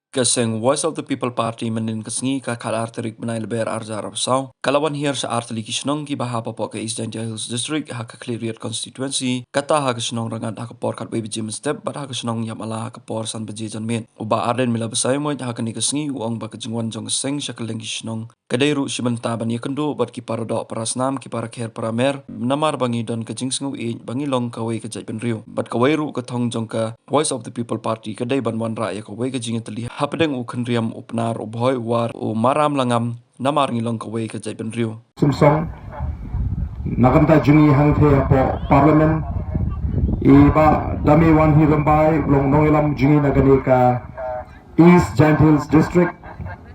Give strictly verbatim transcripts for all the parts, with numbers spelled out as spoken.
Ka seng Voice of the People Party mynnin ka sngi ka khatar tarik bnai Lber arhajar arphew saw ka la wan hiar sha artylli ki shnong kiba hap hapoh ka East Jaintia Hills District ha ka Khliehriat Constituency, kata ha ka shnong Rangad ha ka por khatwei baje mynstep bad ha ka shnong Ïamala ha ka por san baje janmiet. U Bah Ardent Miller Basaiawmoit ha kane ka sngi u ong ba ka jingwan jong ka seng sha kylleng ki shnong ka dei ruh shi bynta ban ïakynduh bad ki paradoh parasnam, ki parakher paramer, namar ba ngi don ka jingsngewieit ba ngi long kawei ka jaitbynriew. Bad kawei ruh ka thong jong ka Voice of the People Party ka dei ban wanrah ïa kawei ka jingïatylli hapdeng u Khynriam, u Pnar, u Bhoi, u War, u Maram Langam, namar ngi long kawei ka jaitbynriew. Sum song na ka bynta jong ngi hangtei hapoh Parliament, i Bah Dame Wanhi Rymbai, u long nongïalam jong ngi na kane ka East Jaintia Hills District,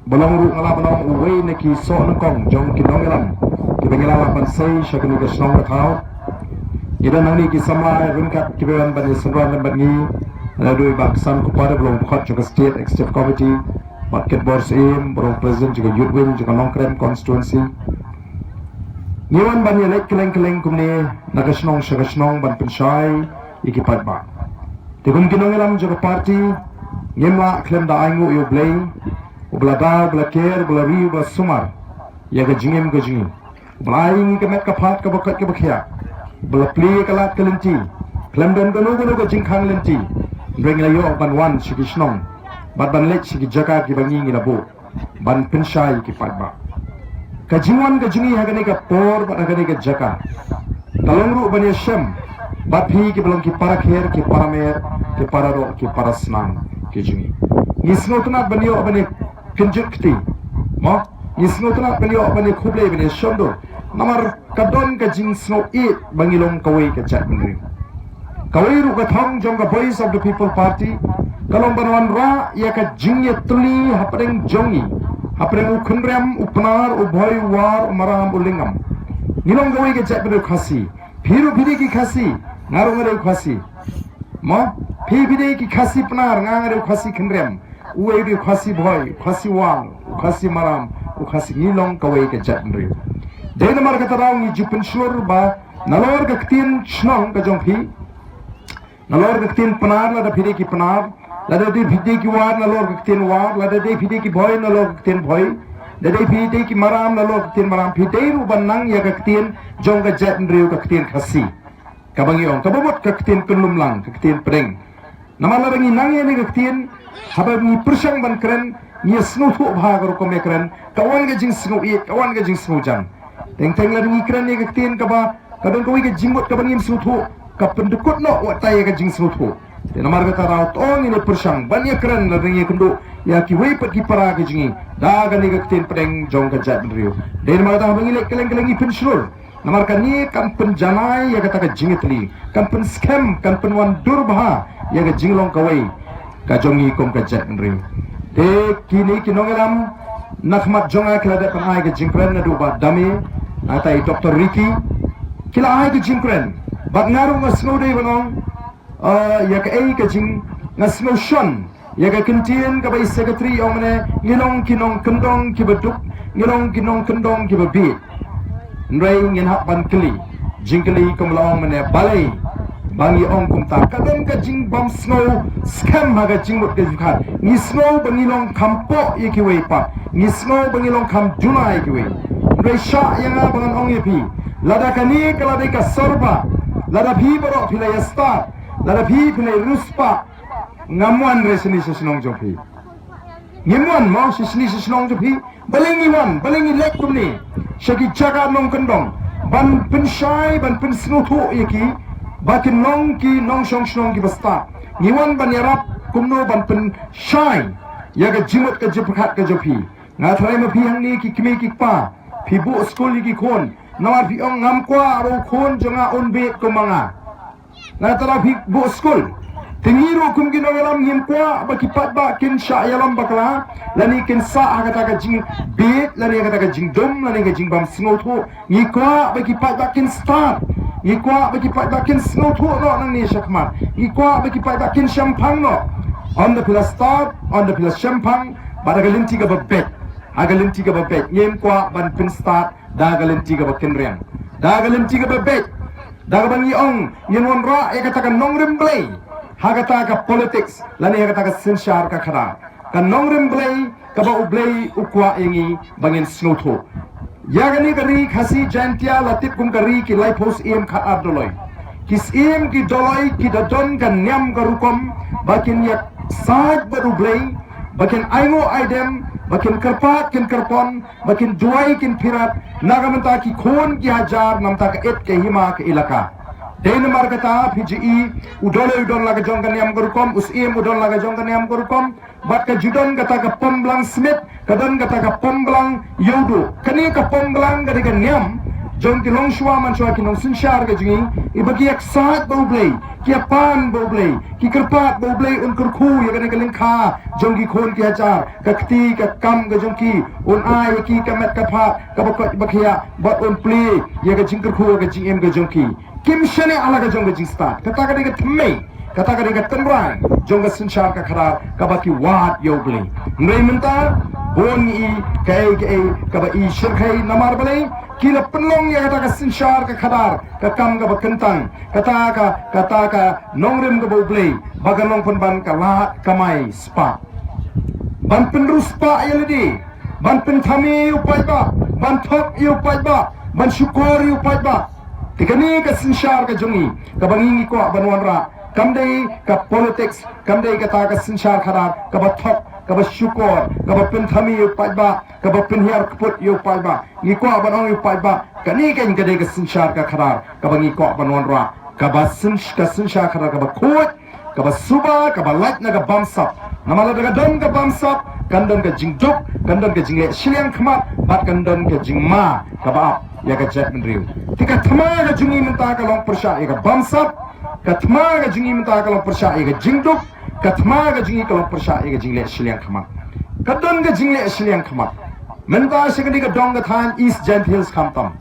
ba long ruh, nga lah ban ong, uwei na ki soh nyngkong jong ki nongïalam kiba ngi la lah ban sei sha kane ka shnong ka thaw. Ngi don hangne ki samla ryngkat kiba wan ban ïasynran lem bad ngi, naduh i Bah Ksan Kupar ba long dkhot jong ka State Executive Committee, Bah Kitbor Syiem ba long President jong ka Youth Wing jong ka Nongkrem Constituency. Ngi wan ban ïaleit kylleng kylleng kumne na ka shnong sha ka shnong ban pynshai ïa ki paidbah. Te kum ki nongïalam jong ka party, ngim lah khlem da ainguh ïa U Blei uba la da, uba la ker, uba la ri, uba la sumar ïa ka jingim ka jong ngi, uba la ai ïa ngi ka met ka phad kaba koit kaba khiah, uba la plie ïa ka lad ka lynti khlem don kano kano ka jingkhang lynti. Hynrei ngi la ïoh ban wan sha ki shnong bad ban leit sha ki jaka kiba ngi, ngi la buh ban pynshai ïa ki paidbah. Ka jingwan ka jong ngi ha kane ka por bad ha kane ka jaka ka long ruh ban ïashem bad phi kiba long ki parakher, ki paramer, ki paradoh, ki parasnam ki jong ngi. Ngi sngewtynnat ban ïoh ban ïakynjut kti, mo, ngi sngewtynnat ban ïoh ban ïakhublei, ban ïashondur, namar ka don ka jingsngewieit ba ngi long kawei ka jaitbynriew. Kawei ruh ka thong jong ka Voice of the People Party ka long ban wanrah ïa ka jingïatylli hapdeng jong ngi, hapdeng u Khynriam, u Pnar, u Bhoi, u War, u Maram, u Lyngngam. Ngi long kawei ka jaitbynriew Khasi. Phi ruh phi dei ki Khasi, nga ruh nga dei u Khasi. Mo, phi phi dei ki Khasi Pnar, nga nga dei u Khasi Khynriam, uwei u dei u Khasi Bhoi, u Khasi War, u Khasi Maram, u Khasi, ngi long kawei ka jaitbynriew. Dei namar kata daw ngi ju pynshlur ba nalor ka ktien shnong ka jong phi, nalor ka ktien Pnar lada phi dei ki Pnar, lada dei phi dei ki War nalor ka ktien War, lada dei phi dei ki Bhoi nalor ka ktien Bhoi, lada dei phi dei ki Maram nalor ka ktien Maram, phi dei ruh ban nang ïa ka ktien jong ka jaitbynriew, ka ktien Khasi, kaba ngi ong kaba mut ka ktien kynlumlang, ka ktien pdeng. Namar lada ngi nang ïa kane ka ktien, haba ngi pyrshang ban kren, ngi ïa sngewthuh bha ka rukom ïa kren, ka wan ka jingsngewieit, ka wan ka jingsngewjan. Teng teng lada ngi kren ïa ka ktien kaba ka don kawei ka jingmut kaba ngim sngewthuh, ka pyndykut noh wat ïa ka jingsngewthuh. Te namar kata daw to ngin ïa pyrshang ban ïa kren lada ngi ïakynduh ïa kiwei pat ki para ka jong ngi da kane ka ktien pdeng jong ka jaitbynriew. Dei namar kata haba ngi leit kylleng kylleng ngi pynshlur, namar kane kan pynjanai ïa kata ka jingïatylli, kan pynskhem, kan pynwandur bha ïa ka jinglong kawei ka jong ngi kum ka jaitbynriew. Te kine ki nongïalam na khmat jong nga ki la dep ban ai ka jingkren, naduh Bah Dame, nangta i Doctor Ricky, ki la ai ka jingkren. Bad nga ruh nga sngew dei ban ong, ah, ïa kaei ka jing, nga sngew shon ïa ka ktien kaba i Secretary i ong mynne, ngi long ki nongkyndong kiba duk, ngi long ki nongkyndong kiba bieit. Hynrei ngin hap ban kylli jingkylli kumba la ong mynne, balei ba ngi ong kumta? Ka don ka jingbym sngewskhem ha ka jingmut ka jingpyrkhat. Ngi sngew ba ngi long kham poh ïa kiwei pat, ngi sngew ba ngi long kham duna ïa kiwei. Hynrei shah ïa nga ba ngan ong ïa phi, lada kane ka la dei ka sor ba, lada phi baroh phi la ïa stad, lada phi phi la ïa riewspah, ngam wan re shane sha shnong jong phi. Ngim wan mo sha shane sha shnong jong phi. Balei ngi wan, balei ngi leit kumne sha ki jaka nongkyndong ban pynshai, ban pynsngewthuh ïa ki ba kin long ki nongshong shnong kiba stad? Ngi wan ban ïarap kumno ban pynshai ïa ka jingmut ka jingpyrkhat ka jong phi. Nga tharai ma phi hangne ki kmie ki kpa, phi buh skul ïa ki khun, namar phi ong, ngam kwah ba u khun jong nga un bieit kum ma nga. Nangta la phi buh skul. Te ngi ruh kum ki nongïalam ngim kwah ba ki paidbah kin shah ïalam bakla, lane kin sah ha kata ka jingbieit, lane ha kata ka jingdum, lane ka jingbym sngewthuh. Ngi kwah ba ki paidbah kin stad. Ngi kwah ba ki paidbah kin sngewthuh noh nangne shakhmat. Ngi kwah ba ki paidbah kin shemphang noh. Ynda phi la stad, ynda phi la shemphang, bad ha ka lynti kaba beit. Ha ka lynti kaba beit. Ngim kwah ban pynstad da ka lynti kaba kynriang, da ka lynti kaba beit, da kaba ngi ong ngin wanrah ïa kata ka nongrim Blei ha kata ka politics lane ha kata ka synshar ka khadar. Ka nongrim Blei kaba U Blei u kwah ïa ngi ba ngin sngewthuh. Ïa kane ka ri Khasi Jaintia la tip kum ka ri ki laiphew syiem khatar doloi. Ki syiem ki doloi ki da don ka niam ka rukom ba kin ïaksaid bad U Blei, ba kin ainguh aidem, ba kin kyrpad kin kyrpon, ba kin duwai kin phirat na ka bynta ki khun ki hajar, na ka bynta ka it ka hima ka ilaka. Dei namar kata phi ju i, u doloi u don la ka jong ka niam ka rukom, u syiem u don la ka jong ka niam ka rukom, bad ka ju don kata ka pom blang smit, ka don kata ka pom blang ïewduh. Kane ka pom blang ka dei ka niam jong ki longshuwa manshuwa, ki nongsynshar ka jong ngi, iba ki ïaksaid bad U Blei, ki ïapan bad U Blei, ki kyrpad ba U Blei un kyrkhu ïa kane ka lyngkha jong ki khun ki hajar, ka kti ka kam ka jong ki, un ai ïa ki ka met ka phad kaba koit ba khiah, bad un plie ïa ka jingkyrkhu ka jingim ka jong ki. Kim shaniah la ka jong ka jingstad. Kata ka dei ka thymmei, kata ka dei ka tynrai jong ka synshar ka khadar kaba ki wad ïa U Blei. Hynrei mynta bun ngi i kaei kaei kaba i shyrkhei, namar balei? Ki la pynlong ïa kata ka synshar ka khadar ka kam kaba kyntang. Kata ka, kata ka nongrim kaba U Blei ba kan long pynban ka lad kamai spah, ban pynrung spah ïa lade, ban pynthame ïa u paidbah, ban thok ïa u paidbah, ban shukor ïa u paidbah. Te kane ka synshar ka jong ngi kaba ngi ngi kwah ban wanrah, kam dei ka politics, kam dei kata ka synshar khadar kaba thok, kaba shukor, kaba pynthame ïa u paidbah, kaba pynhiar kput ïa u paidbah. Ngi kwah ban ong ïa u paidbah, kane ka dei ka synshar ka khadar kaba ngi kwah ban wanrah, kaba syn-, ka synshar khadar kaba khuid, kaba suba, kaba lait na ka bamsap. Namar lada ka don ka bamsap, kan don ka jingduk, kan don ka jingleh shiliang khmat, bad kan don ka jingma kaba ap ïa ka jaitbynriew. Te ka thma ka jong ngi mynta ka long pyrshah ïa ka bamsap, ka thma ka jong ngi mynta ka long pyrshah ïa ka jingduk, ka thma ka jong ngi ka long pyrshah ïa ka jingleh shiliang khmat. Ka don ka jingleh shiliang khmat. Mynta sha kane ka dong ka thaiñ East Jaintia Hills khamtam,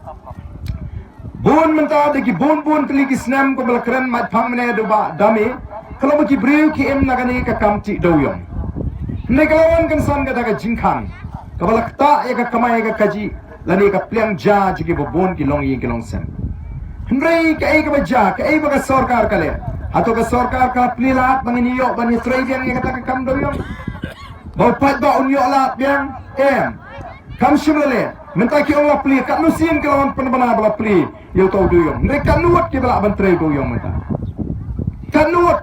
bun mynta da ki bun bun tylli ki snem kumba la kren, mait phang mynne da u Bah Dame, ka long ba ki briew ki im na kane ka kam tih dewïong. Hynrei ka la wan kynsan kata ka jingkhang kaba la ktah ïa ka kamai ka kajih lane ka pliang ja jong kiba bun ki longïing ki longsem. Hynrei kaei kaba jia, kaei ba ka sorkar ka leh? Hato ka sorkar ka la plie lad ba ngin ïoh ban ïatrei biang ïa kata ka kam dewïong? Ba u paidbah un ïoh lad biang? Em. Kam shym la leh. Mynta ki ong la plie, katno sien ki la wan pynbna ba la plie ïa uto u dewïong? Hynrei katno ngut kiba lah ban trei dewïong mynta? Katno ngut?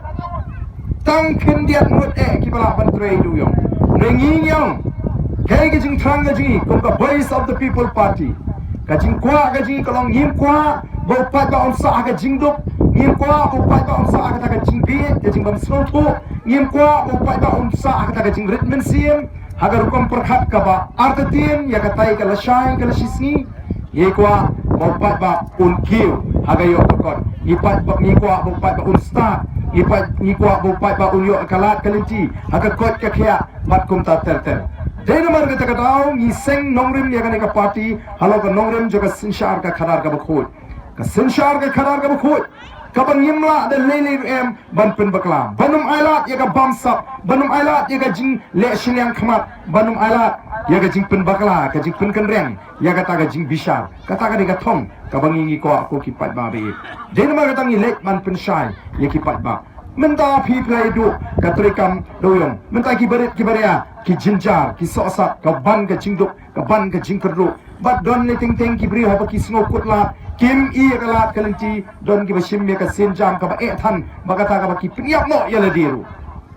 Tang khyndiat ngut eh kiba lah ban trei dewïong. Hynrei ngi ngi ong, kaei ka jingthrang ka jong ngi kum ka Voice of the People Party? Ka jingkwah ka jong ngi ka long, ngim kwah ba u paidbah un sah ha ka jingduk, ngim kwah ba u paidbah un sah ha kata ka jingbieit, ka jingbym sngewthuh, ngim kwah ba u paidbah un sah ha kata ka jingrit mynsiem ha ka rukom pyrkhat kaba artatien ïa katai ka lashai ka lashisngi. Ngi kwah ba u paidbah un kiew ha ka ïoh ka kot. Ngi paidbah, ngi kwah ba u paidbah un stad. Ngi paid, ngi kwah ba u paidbah un ïoh ka lad ka lynti ha ka koit ka khiah bad kumta ter ter. Dei namar kata ka daw ngi seng nongrim ïa kane ka party halor ka nongrim jong ka synshar ka khadar kaba khuid. Ka synshar ka khadar kaba khuid kaba ngim lah da lei lei ruh em ban pynbakla, ban ym ailad ïa ka bamsap, ban ym ailad ïa ka jingleh shiliang khmat, ban ym ailad ïa ka jingpynbakla, ka jingpynkynreng ïa kata ka jingbishar. Kata ka dei ka thong kaba ngi ngi kwah ko ki paidbah ba ïeit. Dei namar kata ngi leit ban pynshai ïa ki paidbah. Mynta phi phi la ïoh ka treikam dewïong, mynta ki barit ki baria ki jynjar, ki sohsat, ka ban ka jingduk, ka ban ka jingkyrduh. Bad don ne teng teng ki briew haba ki sngew kut lad, kim i ïa ka lad ka lynti, don kiba shim ïa ka sienjam kaba eh than, ba kata kaba ki pynïap noh ïa lade ruh.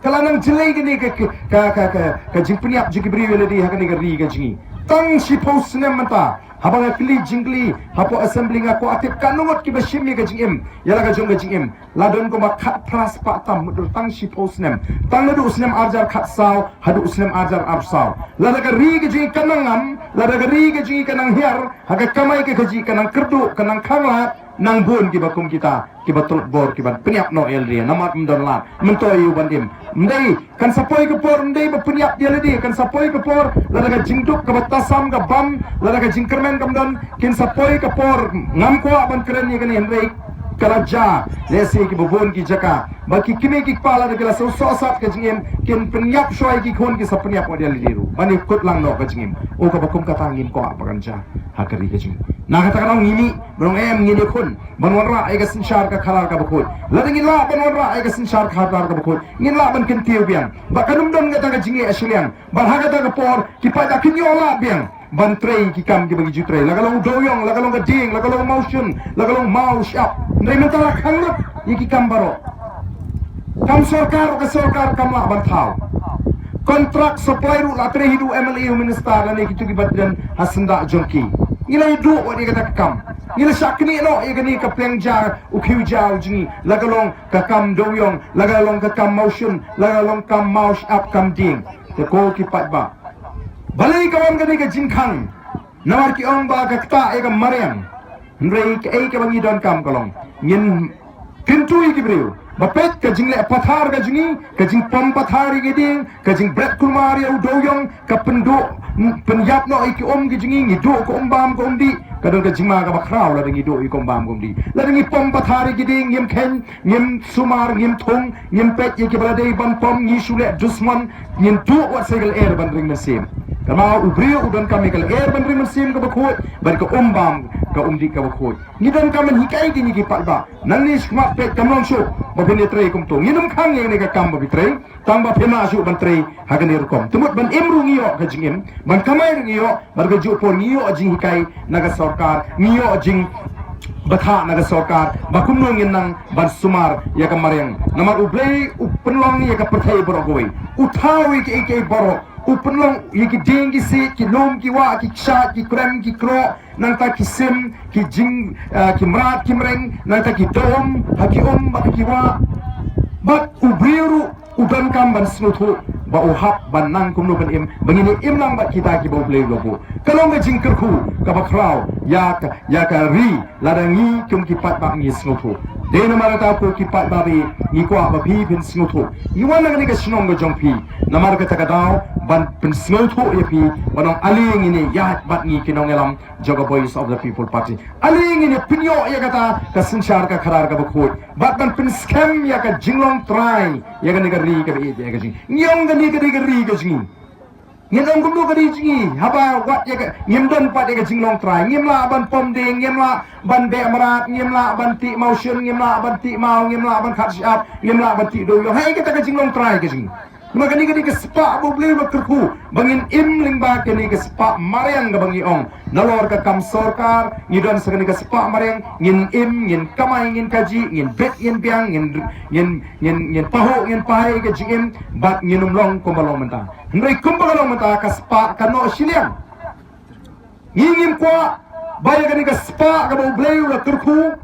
Ka la nang jlei kane ka, ka, ka, ka, ka jingpynïap jong ki briew ïa lade ha kane ka ri ka jong ngi. Tang shiphew snem mynta, haba nga kylli jingkylli hapoh assembly, nga kwah tip katno ngut kiba shim ïa ka jingim ïa la ka jong ka jingim. La don kumba khatphra spah tam, mutdur tang shiphew snem. Tang naduh u snem arhajar khatsaw haduh u snem arhajar arphew saw. Lada ka ri ka jong ngi ka nang ngam, lada ka ri ka jong ngi ka nang hiar ha ka kamai ka kajih, ka nang kyrduh, ka nang khang lad, nang bun kiba kum kita kiba tlot bor, kiban pynïap noh ïa lade namar ym don lad, ym toh ïa u ban im. Ym dei, kan sa poi ka por ym dei ba pynïap ïa lade, kan sa poi ka por lada ka jingduk kaba tasam ka bam, lada ka jingkyrmen kam don, kin sa poi ka por. Ngam kwah ban kren ïa kane, hynrei Ka la jia, lehse kiba bun ki jaka ba ki kmie ki kpa lada ki la shu sohsat ka jingim, kin pynïap shuwa ïa ki khun, ki sa pynïap wat ïa lade ruh ban ïa kut lang noh ka jingim. O, kaba kum kata ngim kwah ba kan jia ha ka ri ka jong ngi. Na kata ka daw ngi mih ban ong em, ngin ïakhun ban wanrah ïa ka synshar ka khadar kaba khuid. Lada ngin lah ban wanrah ïa ka synshar ka khadar kaba khuid, ngin lah ban kyntiew biang ba kan ym don kata ka jingeh shiliang. Bad ha kata ka por ki paidbah kin ïoh lad biang ban trei ki kam kiba ki ju trei, la ka long u dewiong, la ka long ka dieng, la ka long u mawshun, la ka long u maw shyiap. Hynrei mynta la khang lut ïa ki kam baroh. Kam sorkar, ka sorkar kam lah ban thaw. Kontrak supply ruh la trei hi da u M L A, u minister lane kito kiba don ha syndah jong ki. Ngi la ïa duh wat ïa kata ka kam. Ngi la shah knieh noh ïa kane ka pliang ja u khiew ja u jong ngi, la ka long ka kam dewiong, la ka long ka kam mawshun, la ka long kam maw shyiap, kam dieng. Te ko ki paidbah, balei ka wan kane ka jingkhang? Namar ki ong ba ka ktah ïa ka mariang. Hynrei kaei kaba ngi donkam ka long, ngin kyntu ïa ki briew ba peit ka jingleh pathar ka jong ngi, ka jingpom pathar ïa ki dieng, ka jingbret kulmar ïa u dewiong, ka pynduh, pynïap noh ïa ki um ki jong ngi. Ngi duh ka um bam ka um dih. Ka don ka jingma kaba khraw lada ngi duh ïa ka um bam ka um dih. Lada ngi pom pathar ïa ki dieng, ngim kheiñ, ngim sumar, ngim thung, ngim peit ïa kiba la dei ban pom, ngi shu leh dusmon, ngin duh wat sa ïa ka lyer ban ring mynsiem. Kynmaw, u briew u donkam ïa ka lyer ban ring mynsiem kaba khuid bad ka um bam ka um dih kaba khuid. Ngi donkam ban hikai ïa kine ki paidbah. Nangne shakhmat peit kam long shuh ba phin ïatrei kumto. Ngin ym khang ïa kane ka kam ba phi trei tang ba phim lah shuh ban trei ha kane rukom. Te mut ban im ruh ngi ïoh ka jingim, ban kamai ruh ngi ïoh, bad ka juh por ngi ïoh jinghikai na ka sorkar, ngi ïoh jingbthah na ka sorkar ba kumno ngin nang ban sumar ïa ka mariang. Namar U Blei u pynlong ïa ka pyrthei baroh kawei, u thaw ïa kiei kiei baroh, u pynlong ïa ki dieng ki siej, ki lum ki wah, ki kshaid, ki krem ki kroh, nangta ki sim, ki jing, ah, ki mrad ki mreng, nangta ki dom ha ki um bad ha ki wah. Bad u briew ruh u donkam ban sngewthuh ba u hap ban nang kumno ban im, ba ngin im lang bad kita kiba U Blei u la buh. Ka long ka jingkyrkhu kaba khraw ïa ka, ïa ka ri, lada ngi kum ki paidbah ngi sngewthuh. Dei namar kata ko ki paidbah, ngi kwah ba phi phin sngewthuh. Ngi wan na kane ka shnong ka jong phi namar kata ka daw ban pynsngewthuh ïa phi, ban ong ale ngin ïaid bad ngi ki nongïalam jong ka Voice of the People Party. Ale ngin ïa pynïoh ïa kata ka synshar ka khadar kaba khuid bad ban pynskhem ïa ka jinglong trai ïa kane ka ri kaba ïeit ïa ka jong ngi. Ngi ong kane ka dei ka ri ka jong ngi. Ngin ong kumno ka ri jong ngi haba wat ïa ka, ngim don pat ïa ka jinglong trai. Ngim lah ban pom dieng, ngim lah ban beh mrad, ngim lah ban tih mawshun, ngim lah ban tih maw, ngim lah ban khat shyiap, ngim lah ban tih dewiong. Haei kata ka jinglong trai ka jong ngi? Namar kane ka dei ka spah ba U Blei u la kyrkhu ba ngin im lyngba kane ka spah mariang kaba ngi ong. Nalor ka kam sorkar ngi don sa kane ka spah mariang, ngin im, ngin kamai, ngin kajih, ngin bit, ngin biang, ngin, ngin, ngin, ngin pahuh, ngin pahai ka jingim, bad ngin ym long kumba long mynta. Hynrei kumba ka long mynta ka spah ka noh shiliang. Ngi ngim kwah ba ïa kane ka spah kaba U Blei u la kyrkhu